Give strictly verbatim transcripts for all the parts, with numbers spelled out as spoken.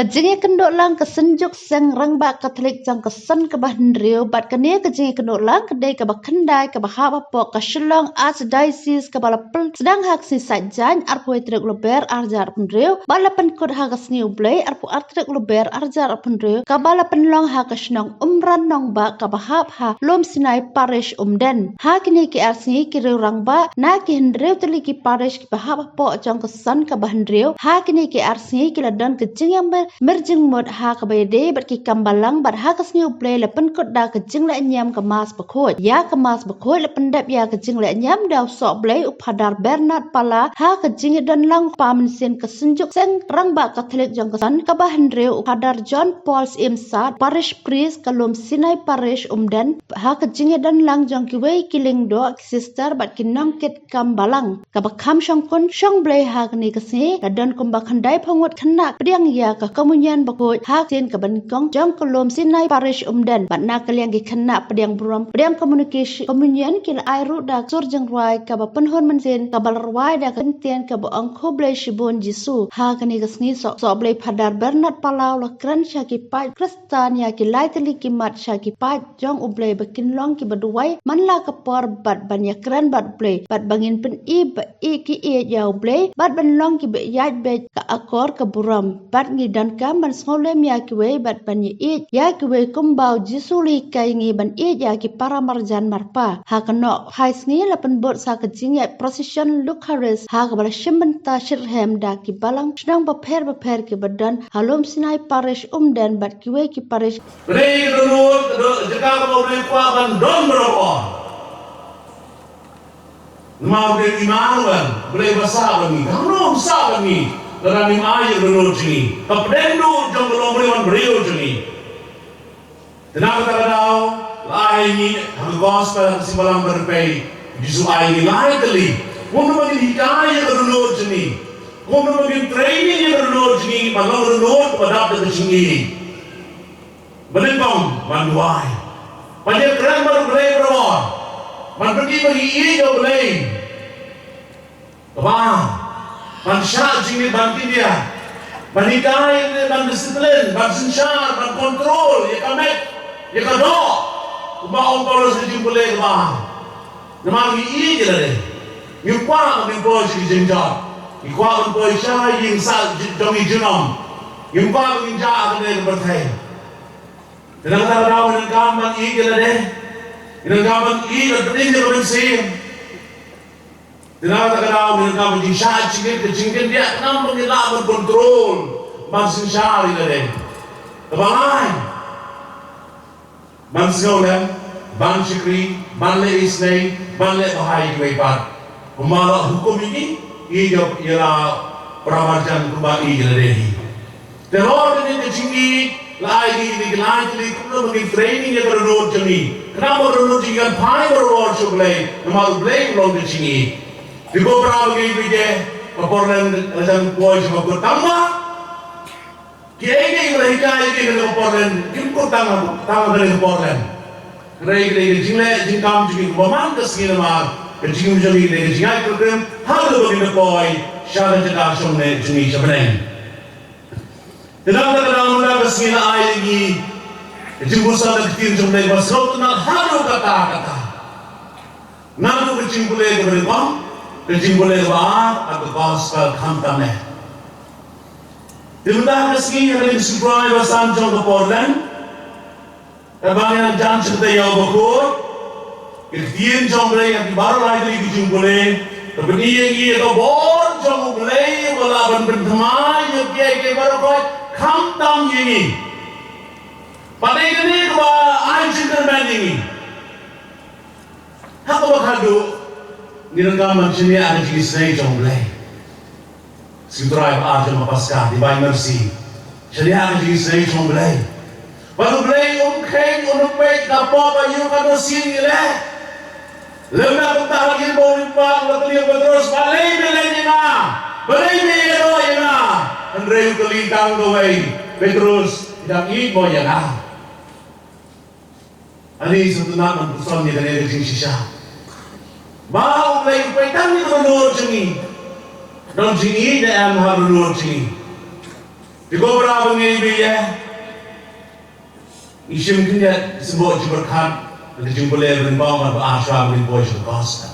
Ka jingïakynduh lang ka Synjuk Seng Rangbah Katholik jong ka San kaba hynriew, bad kane ka jingïakynduh lang ka dei kaba khyndai kaba hap hapoh ka Shillong Archdiocese, kaba la pynsdang ha ka sngi Saitjaiñ arphew tarik Lber arhajar arphew hynriew, bad la pynkut ha ka sngi U Blei arphew ar tarik Lber arhajar arphew hynriew, kaba la pynlong ha ka shnong Umran Nongbah, kaba hap ha Lum Sinai Parish Umden. Ha kine ki ar sngi ki riew rangbah na ki hynriew tylli ki parish kiba hap hapoh jong ka San kaba hynriew, ha kine ki ar sngi ki la don ka jingïamir, mir jingmut ha kaba ïadei bad ki kam balang, bad ha ka sngi U Blei la pynkut da ka jingleh niam ka Mass Bakhuid. Ïa ka Mass Bakhuid la pyndep ïa ka jingleh niam da u Sohblei u Phadar Bernard Pala, ha ka jingïadon lang u kpa mynsiem ka Synjuk Seng Rangbah Katholik jong ka San kaba hynriew u Phadar John Paul Syiem Sad, Parish Priest ka Lum Sinai Parish Umden, ha ka jingïadon lang jong kiwei ki lyngdoh, ki sister bad ki nongkit kam balang. Kaba kham shongkun shong Blei ha kane ka sngi, la don kumba khyndaiphew ngut khynnah pdiang ïa ka Communion Bakhuid ha ka sien kaba nyngkong jong ka Lum Sinai Parish Umden, bad na ka liang ki khynnah pdiang burom, pdiang communication, Communion, ki la ai ruh da ka sur jingrwai kaba pynhun mynsiem, kaba la rwai da ka kyntien kaba ong Khublei Shibun Jisu. Ha kane ka sngi Soh, Sohblei Phadar Bernard Pala u la kren sha ki paid Khristan ïa ki lai tylli ki mat sha ki paid jong U Blei ba kin long kiba duwai man la ka por bad ban ïakren bad U Blei, bad ba ngin pyni ba ïeit ki ïeit ïa U Blei, bad ban long kiba ïaid beit ka akor ka burom, bad ngi donkam ban sngewlem ïa kiwei bad ban ïaieit ïa kiwei kumba U Jisu u la hikai ngi ban ïeit ïa ki para marjan marpa. Ha ka nohphai sngi la pynbud sa ka jingïaid procession Eucharist ha kaba la shim bynta shitrhem da ki balang shnong bapher bapher kiba don ha Lum Sinai Parish Umden bad kiwei ki parish. Ka dei ka dohnud, ka doh-, jaka kaba U Blei u kwah ban don baroh. Namar U Blei u Immanuel, U Blei uba sah bad ngi. Ka dohnud sah bad ngi. Lada ngim ai ïa ka dohnud jong ngi, ka pdeng duh jong ka longbriew manbriew jong ngi. Te na kata ka daw, la ai ngi ha ka gospel, ha ka Sngi Balang Barympei, U Jisu u ai ngi lai tylli. Kumno ba ngin hikai ïa ka dohnud jong ngi. Kumno ba ngin training ïa ka dohnud jong ngi ban long ka dohnud kaba dap da ka jingïeit. Ba nyngkong, ban duwai. Ban ïakren bad U Blei baroh. Ban pyni ba ngi ïeit ïa U Blei. Kaba ar, ban shah jingmut ban kyndiah. Ban hikai, ban discipline, ban synshar, ban control ïa ka met, ïa ka doh. Kumba ong Paulus ha ka jingpule kaba ar. Namar ngi ïeit ïa lade. Ngi kwah ban poi sha ki jingjop. Ngi kwah ban poi sha ïing sah ji-, jong ngi junom. Ngi kwah ban ïeng sha kane ka pyrthei. Te na kata ka daw ngi donkam ban ïeit ïa lade. Ngi donkam ban ïeit ban pynim ïa ka mynsiem. Te na kata ka daw ngi donkam ban jingshah jingit, ka jingkyndiah, khnang ba ngin lah ban control, ban synshar ïa lade. Kaba lai, ban sngewlem, ban shakri, ban leh isynei, ban leh bha ïa kiwei pat. Kumba la hukum ïa ngi, ïeit ïa, ïa la para marjan kumba ïeit ïa lade hi. Te halor kane ka jingïeit, la ai ngi kine ki lai tylli kumno ba ngin training ïa ka dohnud jong ngi. Khnang ba ka dohnud jong ngi kan phai barabor sha U Blei, namar U Blei u long ka jingïeit. Te ko para bangeit bangeit, ka Portland la jan poi sha ka kut tang ba kiei kiei ba la hikai ïa ngi ha kane ka Portland, kim kut tang, tang ha kane ka Portland. Hynrei ka dei ka jingleh jingkam jong ngi kumba man ka sngi namar ka jingim jong ngi ka dei ka jingïaid kyllum haduh ba ngin da poi sha ka jaka shongneh jong ngi sha bneng. Te na kata ka daw mynta ka sngi la ai ïa ngi ka jingpynsah da ka ktien jong U Blei ba sngewtynnat naduh katta katta. Naduh ka jingpule kaba nyngkong, ka jingpule kaba ar, bad ka gospel khamtam eh. Te mynta ka sngi ha kane ka Sngi Trai ba san jong ka Portland, kaba ngi la jan sha kata ïa U Bakhuid, ka ktien jong U Blei ha ki baroh lai tylli ki jingpule ka pyni ïa ngi ïa ka bor jong U Blei uba lah ban pynthymmai ïa kiei kiei baroh khoit khamtam ïa ngi. Bad dei kane kaba ai jingkyrmen ïa ngi. Ha kaba khadduh ngi donkam ban shaniah ha ka jingisynei jong U Blei. Sngi Trai ba ar jong ka Paskha, Divine Mercy. Shaniah ha ka jingisynei jong U Blei. Bad U Blei um kheiñ, um peit ka pop aïu katno sien ngi leh. Lymda kumta ha ka lynnong ba hynriew pat la kylli u Petros, balei me leh ïa nga? Balei me ïeh noh ïa nga? Hynrei u kylli tang kawei, Petros, phi dang ïeit mo ïa nga? Ani sngewtynnat ban puson ïa kane ka jingshisha. Ba U Blei u peit tang ïa ka dohnud jong ngi. Don jingïeit ne em ha ka dohnud jong ngi. Te ko para bangeit ba ïeit, ngi shim khyndiat symboh jingpyrkhat na ka jingpule ba nyngkong bad ba ar shuwa ba ngin poi sha ka gospel.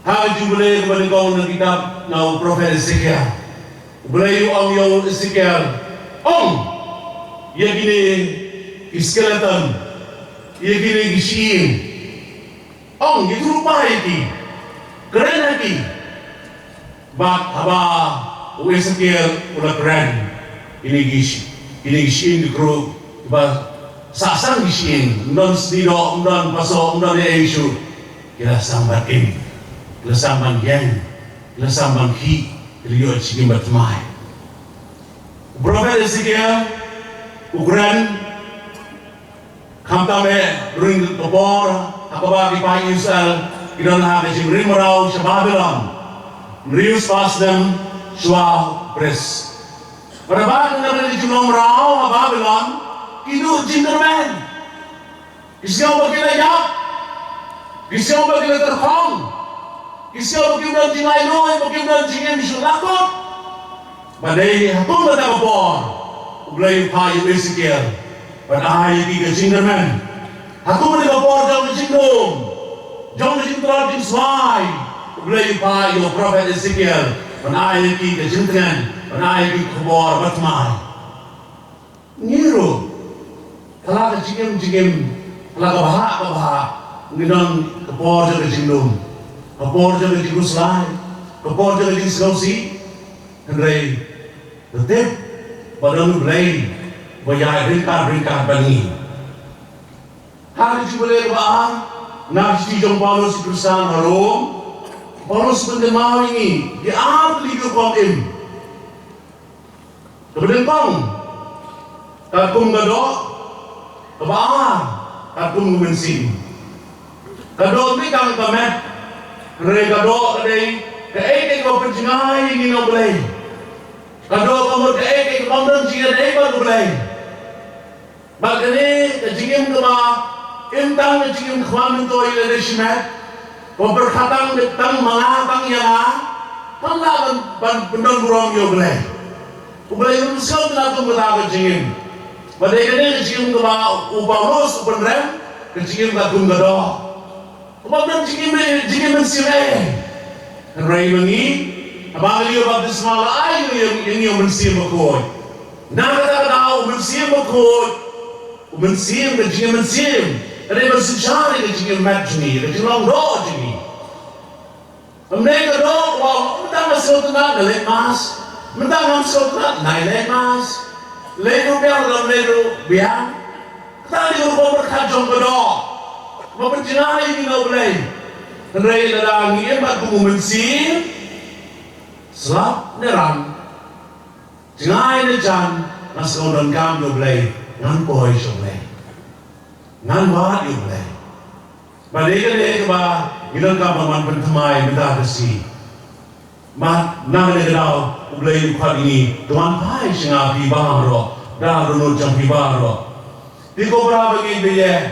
Ha ka jingpule kaba nyngkong na ka kitab na u prophet Ezekiel, U Blei u ong ïa u Ezekiel, ong ïa kine ki skeleton, ïa kine ki shyieng, ong ïathuhlypa ïa ki, kren ha ki. Bad haba u Ezekiel u la kren, kine ki shi-, kine ki shyieng ki kru, kiba sah sang ki shyieng, ym don snieh doh, ym don pasoh, ym don ei ei shuh, ki la sam ban im, ki la sam ban ïeng, ki la sam ban khih, ki la ïoh jingim bathymmai. U prophet Ezekiel u kren, khamtam eh ruh ïa ka por ha kaba ki paid Israel ki don ha ka jingrim mraw sha Babilon, hynriew spah snem shuwa u Khrist. Bad haba ki don ha ka jinglong mraw ha Babilon, ki duh jingkyrmen. Ki sngew ba ki la ïap, ki sngew ba ki la tyrkhong, ki sngew ba kim don jinglaitluid, ba kim don jingim shuh, la kut. Bad dei ha kum kata ka por U Blei u phah ïa u Ezekiel ban ai ïa ki ka jingkyrmen. Ha kum kata ka por jong ka jingdum, jong ka jingtlot jingswai, U Blei u phah ïa u prophet Ezekiel ban ai ïa ki ka jingtngen, ban ai ïa ki ka khubor bathymmai. Ngi ruh, ha la ka jingim jingim, ha la ka bhah ka bhah, ngi don ka por jong ka jingdum, ka por jong ka jingkhuslai, ka por jong ka jingsngewsih. Hynrei to tip ba don U Blei ba ïai ryngkat ryngkat bad ngi. Ha ka jingpule kaba ar na ka shithi jong u Paulus sha ki Khristan ha Rom, u Paulus u pynkynmaw ïa ngi ki ar tylli ki rukom im. Kaba nyngkong, katkum ka doh. Kaba ar, katkum ka mynsiem. Ka doh ym dei tang ka met, hynrei ka doh ka dei kaei kaei kaba pynjngai ïa ngi na U Blei. Ka doh ka mut kaei kaei kaba ym don jingïadei bad U Blei. Bad kane ka jingim kaba im tang ka jingim kham myntoi lane shimet, kaba pyrkhat tang, tang ma nga, tang ïa nga, kam lah ban, ban pyndonburom ïa U Blei. U Blei um sngewtynnat kum kata ka jingim. Bad dei kane ka jingim kaba u Paulus u pynrem, ka jingim katkum ka doh. Kaba ym don jingim, jingim mynsiem eh. Hynrei ma ngi, haba ngi ïoh baptisma la ai ïa ngi, ïa ngi u Mynsiem Bakhuid. Na kata ka daw u Mynsiem Bakhuid, u mynsiem, ka jingim mynsiem, ka dei ban synshar ïa ka jingim met jong ngi, ka jinglong doh jong ngi. Ym dei ka doh ba mynta nga sngewtynnat nga leit mass, mynta ngam sngewtynnat ngam leit mass. Leit ruh biang, ngam leit ruh biang. Kata dei ka rukom pyrkhat jong ka doh ba pynjngai ïa ngi na U Blei. Hynrei lada ngi im bad kum u Mynsiem, slap ne rang, jngai ne jan, nga sngewdonkam ïa U Blei, ngan poi sha U Blei, ngan wad ïa U Blei. Bad dei kane kaba ngi donkam ban wan pynthymmai mynta ka sngi. Bad na kane ka daw U Blei u khot ïa ngi to wan phai sha nga phi baroh, da ka dohnud jong phi baroh. Te ko para bangeit ba ïeit,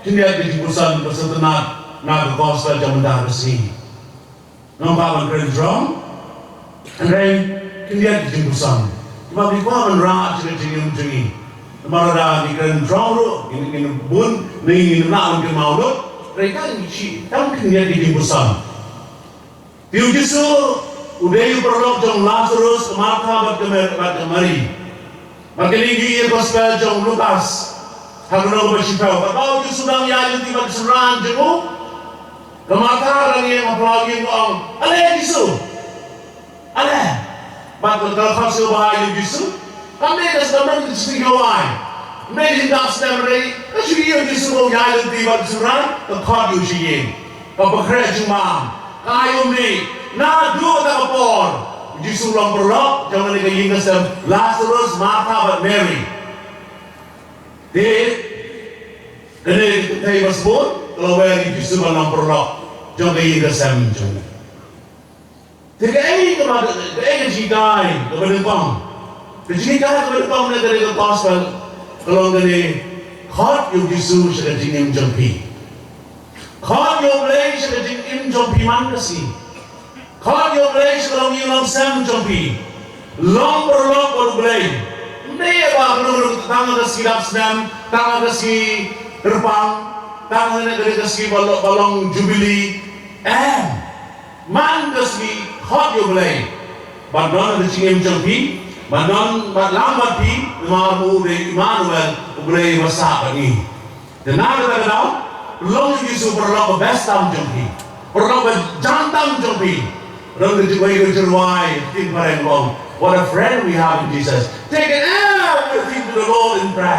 khyndiat ka jingpuson ba sngewtynnat na ka gospel jong mynta ka sngi. Ngam kwah ban kren jrong, hynrei khyndiat ka jingpuson. Ba ngi kwah ban rah sha ka jingim jong ngi. Namar lada ngi kren jrong ruh, ngin, ngin bun, ne ngin lah ban kynmaw lut. Hynrei tang shi, tang khyndiat ka jingpuson. Te u Jisu u dei u paralok jong u Lasarus, ka Martha bad ka Mer-, bad ka Mari. Bad kane ngi ïohi ha gospel jong u Lukas, ha ka lynnong kaba shiphew. Katba u Jisu u dang ïaid lynti bad ki synran jong u, ka Martha ka dang ïeng ha phyllaw ïing, ka ong, "Ale Jisu, ale." Bad ka la khot sha u bahai ïa u Jisu. Kam dei ka sdang ban ka sngi ka wai. Ym dei ka jingdap slem, hynrei ka shu ïohi ïa u Jisu ba u ïaid lynti bad ki synran, ka khot ïa u sha ïing. Ka pynkhreh jingbam, ka ai umdih. Naduh kata ka por u Jisu u long paralok jong kane ka ïing ka sem, Lasarus, Martha bad Mary. Te kane ka kynthei ba sbun ka la wer ïa u Jisu ban long paralok jong ka ïing ka sem jong u. Te kaei kaba, kaei ka jinghikai kaba nyngkong? Ka jinghikai kaba nyngkong na kane ka gospel ka long kane: khot ïa u Jisu sha ka jingim jong phi. Khot ïa U Blei sha ka jingim jong phi man ka sngi. Khot ïa U Blei sha ka longïing longsem jong phi. Long paralok bad U Blei. Ym dei ba ka long tang ka sngi dap snem, tang ka sngi kyrpang, tang ka sngi ba long, ba long Jubilee. Em. Man ka sngi khot ïa U Blei. Bad don ka jingim jong phi, bad don bad lang bad phi, namar u dei Immanuel, U Blei uba sah bad ngi. Te na kata ka daw, long ïa u Jisu paralok ba best tam jong phi, paralok ba jan tam jong phi. Don ka jingwei ka jingrwai, ktien phareng ong, what a friend we have in Jesus. Take everything to the Lord in prayer.